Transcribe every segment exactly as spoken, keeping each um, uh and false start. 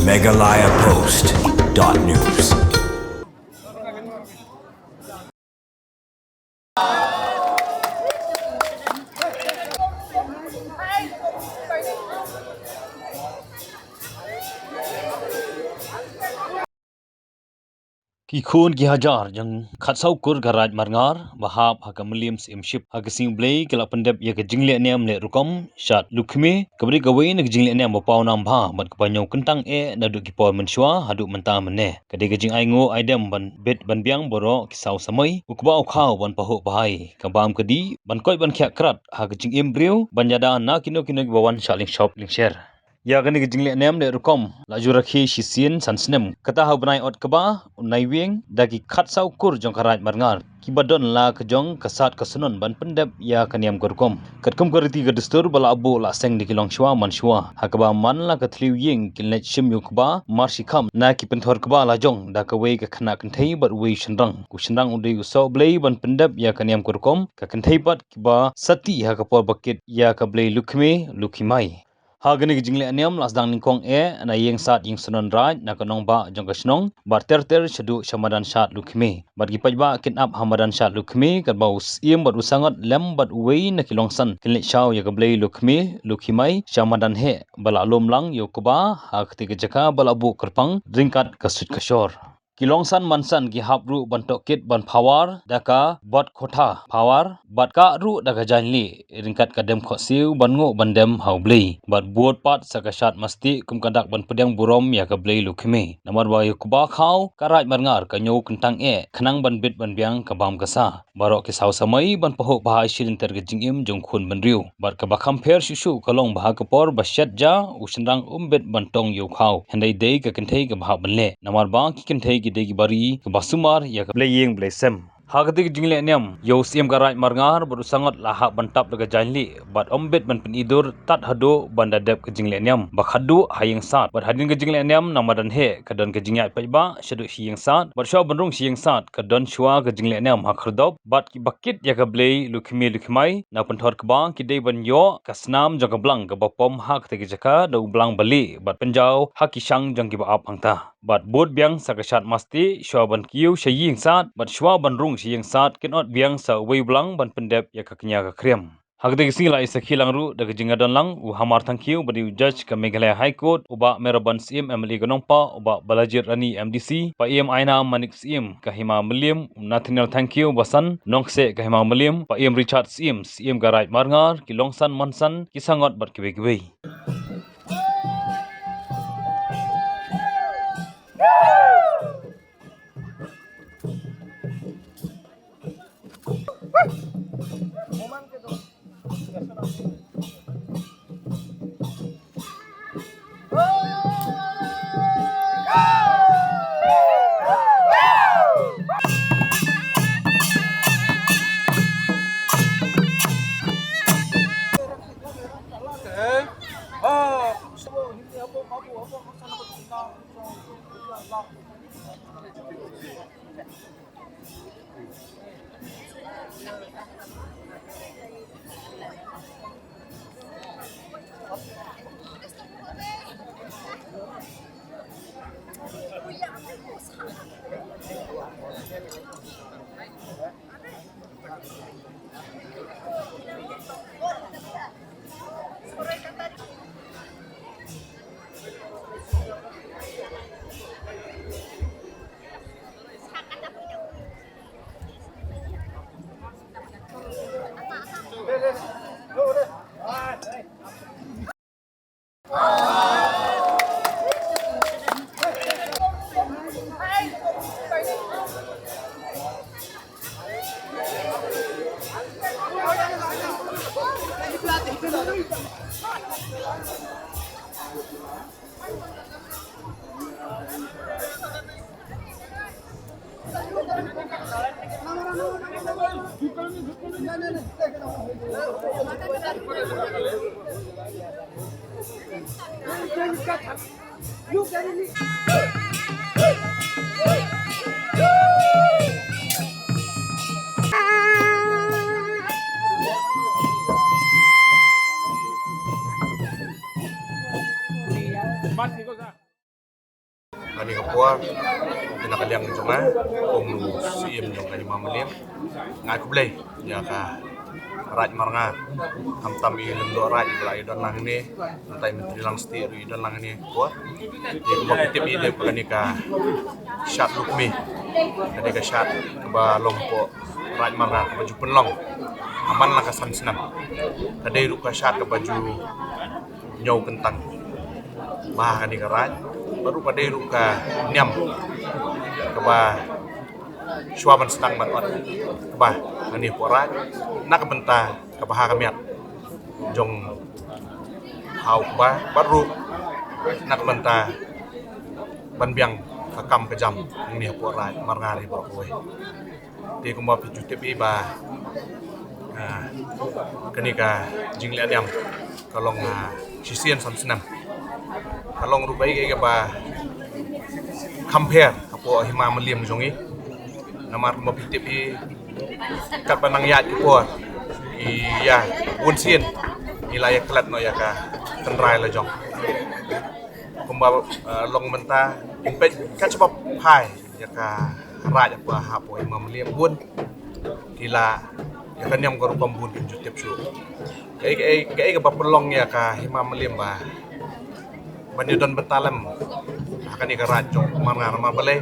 Meghalaya Post dot news. Ki khun ki hajar jong khatsaw kur ka Raid Marngar ba hap ha ka Mylliem Syiemship ha ka sngi U Blei ki la pyndep ïa ka jingleh niam leh rukom shad Lukhmi, kaba dei kawei na ka jingleh niam ba paw nam bha bad kaba ñiew kyntang eh naduh ki por mynshuwa haduh mynta mynne. Ka dei ka jingainguh aidem ban bit ban biang baroh ki saw samoi, u kba u khaw ban pahuh pahai, ka bam ka dih, ban koit ban khiah krat ha ka jingim briew, ban ïada na kino kino kiba wan shah lyngshop lyngsher. Ïa kane ka jingleh niam leh rukom la ju rakhe shisien san snem. Kata ha u bnai October, u Naiwieng, da ki khatsaw kur jong ka Raid Marngar kiba don la ka jong ka sad ka shnong ban pyndep ïa ka niam ka rukom. Katkum ka riti ka dustur ba la buh la seng da ki longshuwa manshuwa, ha kaba man la ka thliew ïing kin leit shim ïa u kba marshi kham na ki pynthor kba la jong da kawei ka khynnah kynthei bad uwei u shynrang. U shynrang u dei u soh Blei ban pyndep ïa ka niam ka rukom, ka kynthei pat kiba sati ha ka por ba kit ïa ka blei Lukhmi, Lukhimai. Ha kane ka jingleh niam la sdang nyngkong eh na ïing sad ïing shnong raid na ka nongbah jong ka shnong, bad ter ter shaduh sha madan shad Lukhmi. Bad ki paidbah kin ap ha madan shad Lukhmi katba u syiem bad u sangot lem bad uwei na ki longsan kin leit shaw ïa ka blei Lukhmi, Lukhimai sha madan heh ba la lum lang ïa u kba ha katei ka jaka ba la buh kyrpang ryngkat ka suit ka shor. Ki longsan mansan ki hap ruh ban tohkit ban phawar da ka bot khotha phawar bad kah ruh da ka jaiñlieh ryngkat ka dem khohsiew ban nguh ban dem ha u blei. Bad bud pat sa ka shad mastic kum ka dak ban pdiang burom ïa ka blei Lukhmi. Namar ba ïa u kba khaw ka Raid Marngar ka ñiew kyntang eh khnang ban bit ban biang ka bam ka sa. Baroh ki saw samoi ban pahuh pahai shilynter ka jingim jong u khun bynriew. Bad kaba kham pher shuh shuh ka long ba ha ka por ba shet ja u shynrang um bit ban tong ïa u khaw. Hynrei dei ka kynthei kaba hap ban leh. Namar ba ki kynthei ki dei kiba ri kaba sumar ïa ka blei ïing blei sem. Ha katei ka jingleh niam ïa u syiem ka Raid Marngar bad u sangot la hap ban tap da ka jaiñlieh bad um bit ban pyni dur tad haduh ban da dep ka jingleh niam ba khadduh ha ïing sad. Bad hadien ka jingleh niam na madan heh ka don ka jingïaid paidbah shaduh sha ïing sad. Bad shuwa ban rung sha ïing sad ka don shuwa ka jingleh niam ha khyrdop bad kiba kit ïa ka blei Lukhmi Lukhimai na pynthor kba ki dei ban ïoh ka snam jong ka blang kaba pom ha katei ka jaka da u blang balieh bad pynjaw ha ki shang jong kiba ap hangta. Bad bud biang sa ka shad mastic shuwa ban kiew sha ïing sad bad shuwa ban rung sha ïing sad kin ot biang sa uwei u blang ban pyndep ïa ka kñia ka khriam. Ha katei ka sngi la ïa sakhi lang ruh da ka jingïadon lang u Hamar Thangkhiew ba dei u judge ka Meghalaya High Court, u Bah Mehraban Syiem M L A ka Nongpoh, u Bah Balajied Rani M D C, Paiem Aina Manik Syiem ka Hima Mylliem, u Nathaniel Thangkhiew Basan, Nongkseh ka Hima Mylliem, Paiem Richard Syiem, Syiem ka Raid Marngar, ki longsan mansan, ki sangot bad kiwei kiwei. Kane ka por, kane ka liang jong nga, kum u Siem jong ka Hima Mylliem, nga ai khublei ïa ka Raid Marngar. Khamtam i Lyngdoh Raid ba la i don lang hangne, mynta i Myntri Langstieh ruh i don lang hangne ka por. Te kumba phi tip i dei kane ka shad Lukmi, kane ka shad kaba long hapoh Raid Marngar kaba ju pynlong ha man la ka san snem. Ka dei ruh ka shad kaba ju ñiew kyntang bha ha kane ka raid, bad ruh ka dei ruh ka niam kaba shuwa ban sdang ban ot kaba ha kane hapoh raid, na ka bynta ka bha ka miat jong ha u kba, bad ruh na ka bynta ban biang ka kam ka jam hangne hapoh Raid Marngar hi baroh kawei. Te kumba phi ju tip i ba, ah, kane ka jingleh niam ka long, ah, shisien san snem. Ka long ruh kaei kaei kaba kham pher hapoh Hima Mylliem jong i. Namar kumba phi tip i, katba nang ïaid ki por, i ïa bun sien i la ïa klet noh ïa ka tynrai la jong. Kumba, eh, long mynta, in peit ka shaba phai ïa ka raid hapoh, hapoh Hima Mylliem bun ki la, ïa ka niam ka rukom bun kim ju tip shuh. Kaei kaei kaei kaba pynlong ïa ka Hima Mylliem ba ban ïa don bynta lem ha kane ka raid jong Marngar, namar balei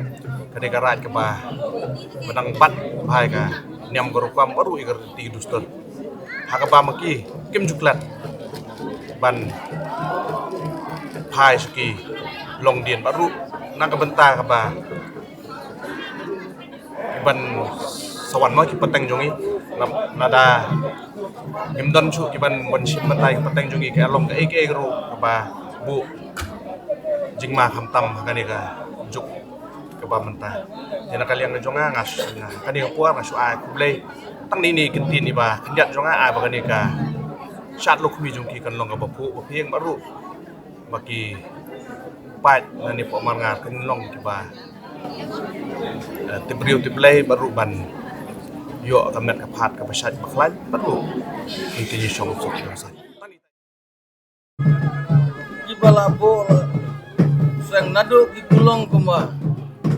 kane ka raid kaba, ba dang bat bha ïa ka niam ka rukom bad ruh ïa ka riti dustur. Ha kaba ma ki kim ju klet ban phai sha ki longdien bad ruh na ka bynta kaba ban sa wan mo ki pateng jong i, na, na da ngim don shuh ki ban wan shim bynta ki pateng jong i, ka long kaei kaei ruh kaba buh jingma khamtam ha kane ka juk kaba mynta. Te na ka liang jong nga, nga shu, nga, kane ka por nga shu ai khublei tang ine i kyntien iba khyndiat jong nga, ai ba kane ka shad Lukmi jong ki kan long kaba phuh ba phieng bad ruh ba ki paid na ne hapoh Marngar kin long kiba, eh, tip briew tip Blei bad ruh ban ïoh ka met ka phad kaba shait ba khlaiñ bad ruh kin ïa shong suk suk suk. Kiba la buh la seng naduh ki kulong kumba,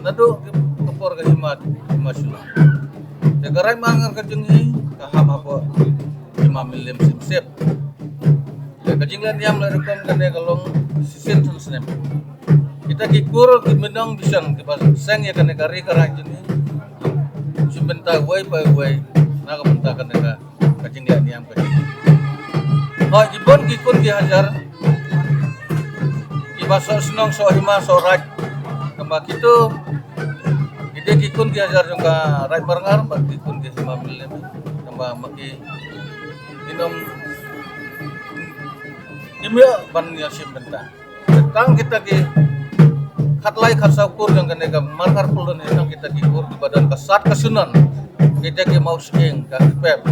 naduh ki ka por ka hima, hima shulang. Te ka Raid Marngar ka jong ngi ka hap hapoh Hima Mylliem Syiemsip. Te ka jingleh niam leh rukom kane ka long shisien san snem. Kita ki kur ki mynnong bishar kiba seng ïa kane ka ri ka raid jong ngi, shim bynta uwei pa uwei na ka bynta kane ka, ka jingleh niam ka jong ngi. Hooid, ki bun ki khun ki hajar kiba soh shnong, soh hima, soh raid. Tangba kito ki dei ki khun ki hajar jong ka Raid Marngar bad ki khun ki Hima Mylliem. Tangba ma ki, ngin ym, ngim ïoh ban ïa shim bynta. Tang kita ki khatlai khatsaw kur jong kane ka Marngar Pyllun, tang kita ki kur kiba don ka sad ka shnong, kita ki Mawshyieng, ka Kpep,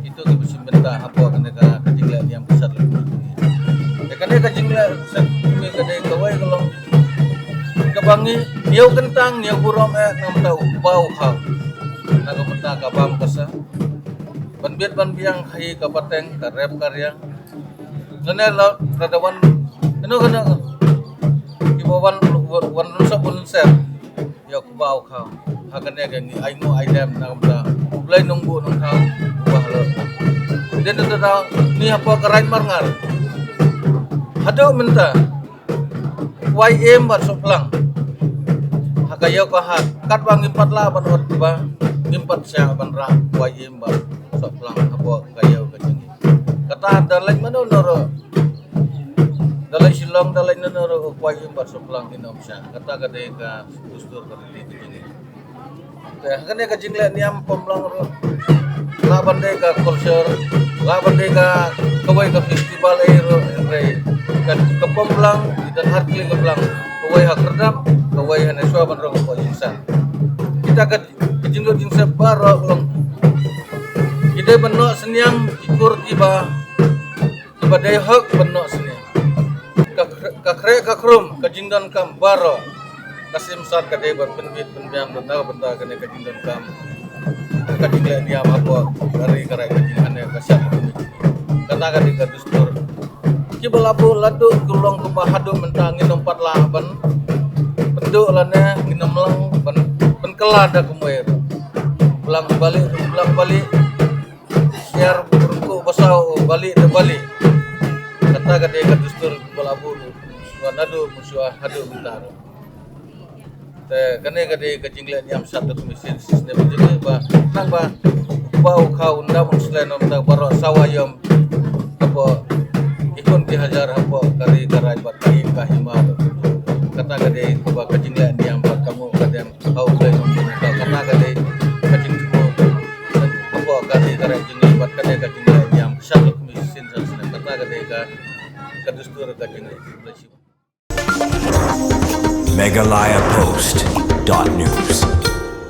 kito kiba shim bynta hapoh kane ka, ka jingleh niam ka shad Lukmi. Te kane ka jingleh shad Lukmi ka dei kawei ka long kaba ngi ñiew kyntang, ñiew burom eh na ka bynta u kba u khaw, na ka bynta ka bam ka sa, ban bit ban biang ha ka pateng, ka rep ka riang. Lane la ka da wan, kano kano kiba wan, wan, wan lynshop wan lynser ïa u kba u khaw. Ha kane ka ngi ai nguh ai dem na ka bynta U Blei Nongbuh Nongthaw uba halor. Dei na ka daw ngi hapoh ka Raid Marngar haduh mynta kwai im bad sohphlang ha ka ïew ka hat, katba ngim pat lah ban ot ba ngim pat shah ban rah kwai im bad sohphlang hapoh ka ïew ka jong ngi. Kata da leit mano mano ruh, da leit Shillong, da leit mano mano ruh, kwai im bad sohphlang kin ym shah. Kata ka dei ka dustur ka riti ka jong ngi. Te ha kane ka jingleh niam pom lang ruh, lah ban dei ka culture, lah ban dei ka kawei ka festival ei ruh, hynrei ka, ka pom lang, i don har kli ka plang, kawei ha khyrdap, kawei ha ne shuwa ban rong ka pom jingsan. Kita ka, ka jinglut jingsep baroh long. Ki dei ban noh synñiang ki kur kiba, kiba dei hok ban noh synñiang. Ka kre-, ka khreh ka khrum, ka jingdonkam baroh ka symsat ka dei ban pynbit pynbiang na ka bynta kane ka jingdonkam, ka jingleh niam hapoh ka ri ka raid ka jingane ka shad. Kata ka dei ka dustur. Kiba la buh la duh ka long kumba haduh mynta ngin ym pat lah ban, ban Duk lane ngin ym lang ban, ban kylla da kumwei ruh. Blang bali, blang bali. Biar berengku basau bali da bali. Kata ka dei ka dustur ba la buh ruh. Ba naduh mynshuwa haduh mynta ruh. Te kane ka dei ka jingleh niam sha tu ka mynsiem shisnem jong ngi ba nang ba ba u khaw unda un slem ym ta baroh sawa ïom hapoh ki khun ki hajar hapoh ka ri ka raij bad ka ïing ka hima. Kata ka dei kaba ka jingleh niam bad ka nguh ka dem ha U Blei nongpynim. Kata ka dei ka jingthmu hapoh ka ri ka raij jong ngi bad ka dei ka jingleh niam sha tu ka mynsiem shisnem. Kata ka dei ka, ka dustur ka jingleh. Meghalaya Post dot news.